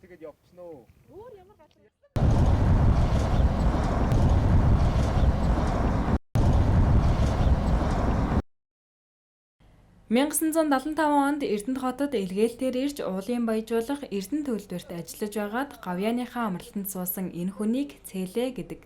тэгээд явчихно. Өөр ямар газар «1975 онд Эрдэнэт хотод илгээлтээр ирж уулын баяжуулах Эрдэнэ төлбөрт ажиллаж байгаад гавьяаныхаа амралтанд суусан энэ хүнийг Цэлээ гэдэг.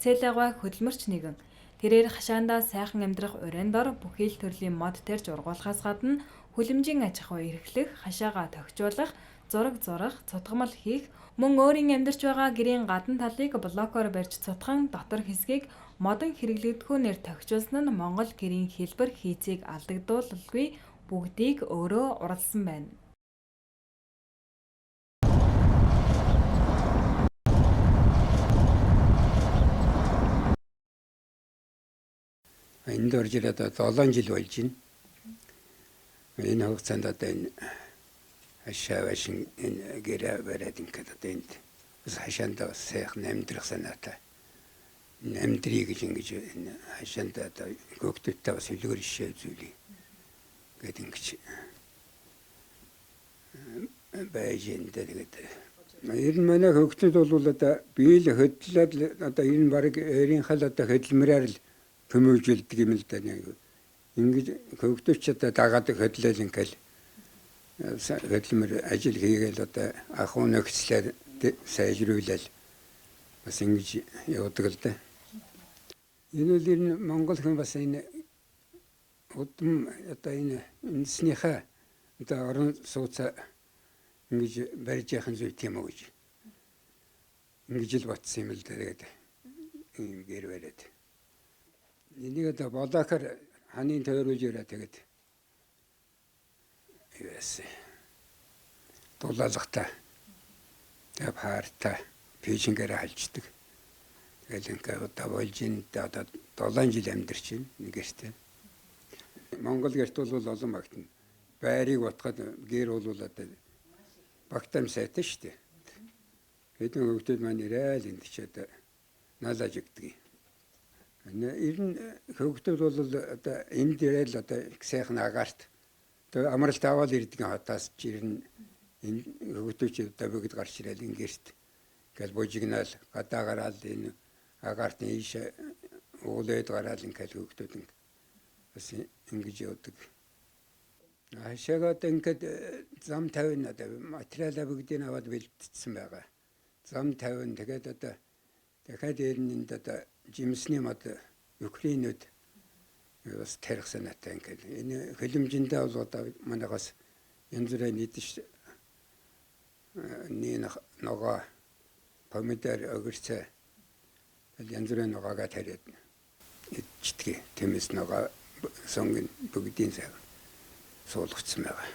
Цэлэгой хөдөлмөрч нэгэн. Тэрээр хашаандаа сайхан амьдрах урайн дор бүхий л төрлийн мод тарьж ургуулахаас гадна хүлэмжийн аж ахуй эрхлэх, хашаагаа тохижуулах, зураг зурах, цутгамал хийх, мөн өөрийн амьдарч байгаа гэрийн гадна талыг блокоор барьж цутган дотор хэсгийг модон хэрэглэгдэхүүнээр тохижуулсан нь Монгол гэрийн хэлбэр хийцийг алдагдуулалгүй бүгдийг өөрөө уралсан байна. Энд орж ирээд одоо 7 жил болж байна. Энэ хугацаанд одоо энэ хашаа байшин энэ гэрээ бариад ингээд одоо энд бас хашаандаа бас сайхан амьдрах санаатай. Энэ амьдрий гэж ингэж энэ хашаандаа одоо хүүхдүүдтэй бас хөлөөр ишээ үзүүлье гэд ингэж байж энэ тэгээд ер нь манай хүүхдүүд бол одоо бие л хөдлөөд одоо ер нь баг өөрийн хал одоо хөдөлмөрөөр л көмөжүүлдэг юм л да нэг. Ингэж хүүхдүүд ч одоо дагаад хөдлөөл ингээл хөдөлмөр ажил хийгээл одоо ахуй нөхцлөөр сайжруулаад бас ингэж явдаг л да. Энэ бол ер нь Монгол хүн бас энэ удам одоо энэ үндэснийхээ одоо орон сууцаа ингэж барьж яхан зүйт юм уу гэж ингэж л бодсон юм л да. Тэгээд ийм гэр бариад. Энийг одоо болоохоор ханын тойруулж ирээ тэгээд юусэн. Дулаалгатай. Тэгээд хаартай пэжингээр хальждаг. Тэгэл ингээ одоо болж ин одоо 7 жил амьдарч байна нэг гэртээ. Монгол гэрт бол олон багтана. Байрыг утгаад гэр бол одоо багтаам сайтай шүү дээ. Хэдэн хүүхдүүд маань ирээл энд ч одоо налааж өгдөг. Ер нь хүүхдүүд бол одоо энд ирээл одоо их сайхан агаарт одоо амралт аваад ирдэг хотоос ч ер нь энэ хүүхдүүд ч одоо бүгд гарч ирээл ингээрт ингээл бужигнаал гадаа гараал энэ агаарт ийш уулээд гараал ингээл хүүхдүүд инг бас ингэж явдаг. Хашаагаад ингээд зам тавина одоо материалаа бүгдийг аваад бэлтжсэн байгаа. Зам тавина тэгээд одоо дахиад ер нь энд одоо жимсний мод Украинууд бас тарих санаатай ингээд энэ хөлөмжөндөө бол одоо манайхаас янз бүрийн нийтш ногоо помидор огурцоо янз бүрийн ногоогоо тариад идчихдэг. Тиймээс ногоо сонгон бүгдийн сайн суулгацсан байгаа.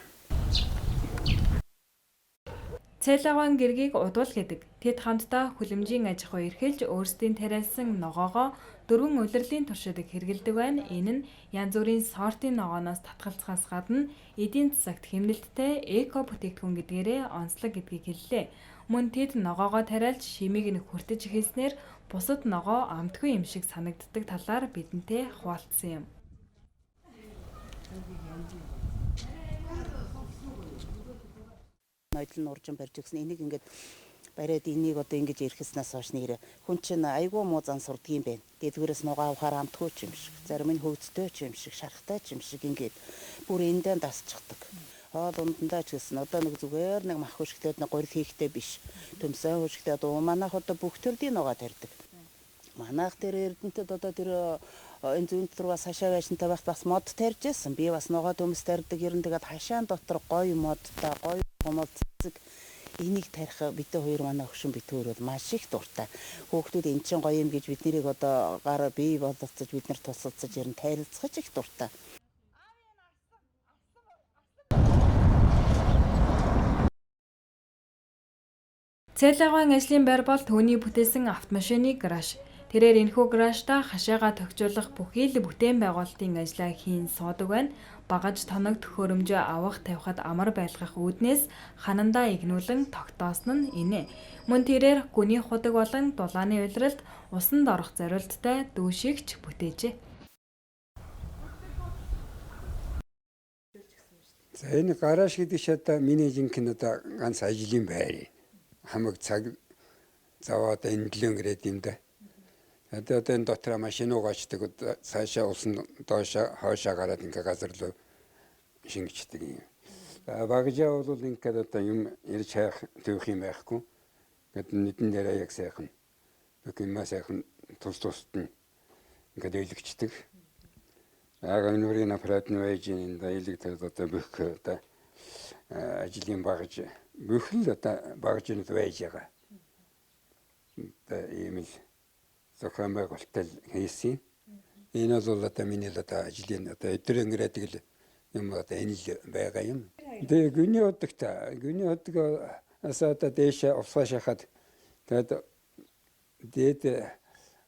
Цэлэгойн гэргийг удуул гэдэг. Тэд хамтдаа хүлэмжийн аж ахуй эрхэлж өөрсдийн тариалсан ногоогоо 4 улирлын туршид хэрэглэдэг байна. Энэ нь янз бүрийн сортын ногооноос татгалзахаас гадна эдийн засагт хэмнэлттэй эко бүтээгдэхүүн гэдгээрээ онцлог гэдгийг хэллээ. Мөн тэд ногоогоо тариалж шимийг нь хүртэж эхэлснээр бусад ногоо амтгүй юм шиг санагддаг талаар бидэнтэй хуваалцсан юм. Ноёдол нь уржин барьж өгсөн. Энийг ингээд бариад энийг одоо ингэж ирэхснээс хойш нэр хүн чинь айгүй муу зан сурдаг юм байна. Дэлгүүрээс нугаа авахаар амтгүй ч юм шиг, зарим нь хөвдтэй ч юм шиг, шарахтай ч юм шиг ингээд бүр эндээ дасчихдаг. Хоол ундандаа ч гэсэн одоо нэг зүгээр нэг мах хөшгөлээд нэг гурил хийхтэй биш. Төмсөн хөшгөлээд одоо манайх одоо бүх төрлийн нугаа тарьдаг. Манайх тэр Эрдэнэтэд одоо тэр энэ зүүн дотор бас хашаа байшинтай байхад бас мод тарьж байсан. Би бас нугаа төмс тарьдаг. Ер нь тэгээд хашаан дотор гоё модтой, гоё гомол цэцэг энийг тарих бид хоёр манай өгшин бид хоёр бол маш их дуртай. Хүүхдүүд эн чинь гоё юм гэж бид нарыг одоо гар бий бололцож бид нар тусалцаж ер нь тарилцах их дуртай. Цэлэгойн ажлын байр бол түүний бүтээсэн автомашины гараж. Тэрээр энэхүү гаражтаа хашаагаа тохижуулах бүхий л бүтээн байгуулалтын ажлаа хийн суудаг байна. Багаж тоног төхөөрөмжөө авах тавихад амар байлгах үүднээс ханандаа игнүүлэн тогтоосон нь инэ. Мөн тэрээр гүний худаг болон дулааны улиралд усанд орох зориулттай дүүшигч бүтээжээ. За энэ гараж гэдэг чи одоо миний жинхэнэ одоо ганц ажлын байр. Хамаг цаг зав одоо энэ төлөө гэрээд юм да. Одоо энэ дотроо машин угаачдаг, цаашаа усан доошоо хоошоо гараад ингээ газар руу шингэждэг юм. Багжаа бол ингээд одоо юм ирж хайх төвх юм байхгүй. Ингээд нэгэн дээрээ яг сайхан бүх юмаа сайхан тус тусад нь ингээд илэгчдэг. Ага нүрийн аппарат нь байж энэ илэг тэр одоо бүх одоо ажлын багж бүх л одоо багжинд байж байгаа. Одоо ийм л зохион байгуулалт хийсэн. Энэ бол одоо миний л одоо ажлын одоо өдөр өнгөрөөдөг л юм одоо энэ л байгаа юм. Тэгээ гүний удагта гүний удаг асаа одоо дээшээ усаа шахаад тэгээд дээд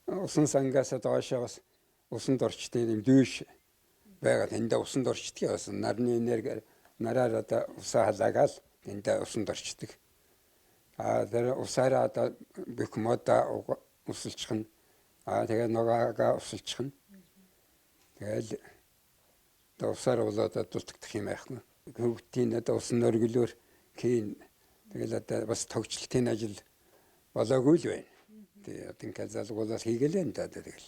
усан сангаас доошоо бас усанд орчтой юм дүүш байгаа. Тэндээ усанд орчдөг бас нарны энерги нараар одоо усаа халаагаал тэндээ усанд орчдөг. А тэр усаараа одоо бүх модоо усалчихна. А тэгээ нугаагаа усалчихна. Тэгэл одоо усаар болоод дутагдах юм байхгүй. Хөвгтийн одоо усан нөргөлөөр хийн. Тэгэл одоо бас тогтчлтын ажил болоогүй л байна. Тэгээ одоо ингээд залгуулаад хийгээл юм да тэгэл.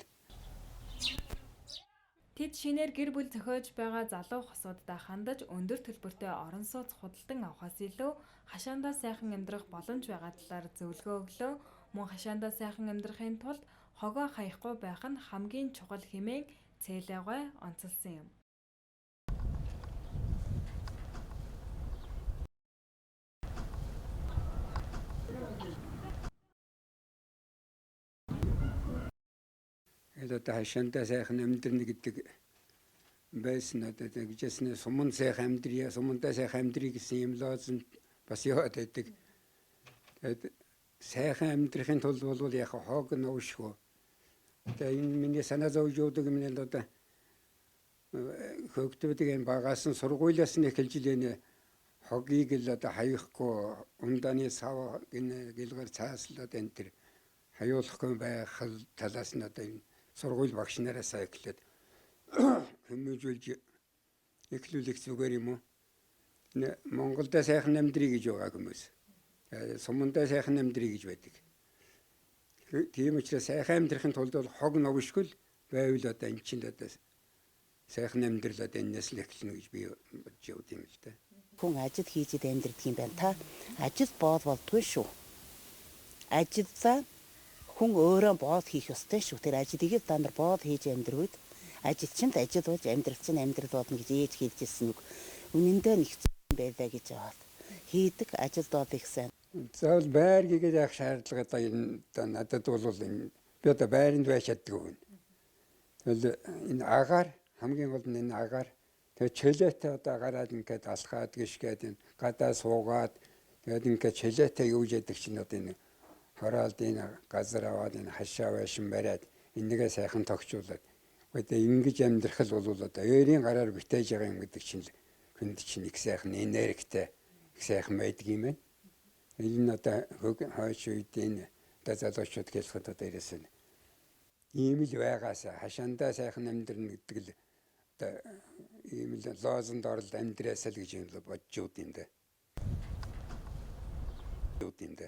Тэд шинээр гэр бүл зохиож байгаа залуу хосуудаа хандаж өндөр төлбөртэй орон сууц худалдан авахаас илүү хашаандаа сайхан амьдрах боломж байгаа талаар зөвлөгөө өглөө. Мөн хашаандаа сайхан амьдрахын тулд хогоо хаяхгүй байх нь хамгийн чухал хэмээн Цээлэгой онцолсон юм. Тэгээд одоо хашаандаа сайхан амьдрна гэдэг байсан одоо тэгжсэн суман сайхан амьдрья, сумандаа сайхан амьдрья гэсэн юм лозунг бас яваад байдаг. Тэгээд сайхан амьдрахын тулд бол яг хог нуушгүй. Одоо энэ миний санаа зовж явдаг юм л одоо хөөгддөг энэ багаас нь сургуулиас нь эхэлж л энэ хогийг л одоо хаяхгүй ундааны сав гинэ гэлгэр цааслаад энэ төр хаюулахгүй байх талаас нь одоо энэ сургууль багш нараас эхлээд хүмүүжүүлж эхлүүлэх зүгээр юм уу? Энэ Монголдо сайхан амьдрий гэж байгаа хүмүүс. Сумандаа сайхан амьдрий гэж байдаг. Тийм учраас сайхан амьдрахын тулд бол хог новшгүй байвал одоо эн чинь одоо сайхан амьдрал одоо энэс л эхэлнэ гэж би бодож явд юм л да. Хүн ажил хийж амьдрдаг юм байна. Та ажил боол болдгүй шүү. Ажилдаа хүн өөрөө боол хийх ёстой шүү. Тэр ажлыг та нар боол хийж амьдрвэд ажилчинд ажил болж амьдрал чинь амьдрал болно гэж ээж хэлжсэн үг. Үнэндээ нэг хэцүү байлаа гэж аваад хийдэг ажил бол их сайн. Заавал байр гэгээд явах шаардлага одоо энэ одоо надад бол энэ би одоо байранд байж чаддгүй юм. Тэгэл энэ агаар хамгийн гол нь энэ агаар тэгээ чөлөөтэй одоо гараад ингээд алхаад гიშгээд энэ гадаа суугаад тэгээд ингээд чөлөөтэй юу яадаг чинь одоо энэ хороолд энэ газар аваад энэ хашаа байшин бариад энийгээ сайхан тогтчуулаад одоо ингэж амьдрах л бол одоо өөрийн гараар бүтээж байгаа юм гэдэг чинь хүнд чинь их сайхан энергитэй их сайхан байдаг юм байна. Энэ одоо хойш үед энэ одоо залуучууд хэлэхэд одоо ирээсэн ийм л байгаасаа хашаандаа сайхан амьдрна гэдэг л одоо ийм л лозонд орол амьдраасаа л гэж юм л бодож ууд юм да. Ууд юм да.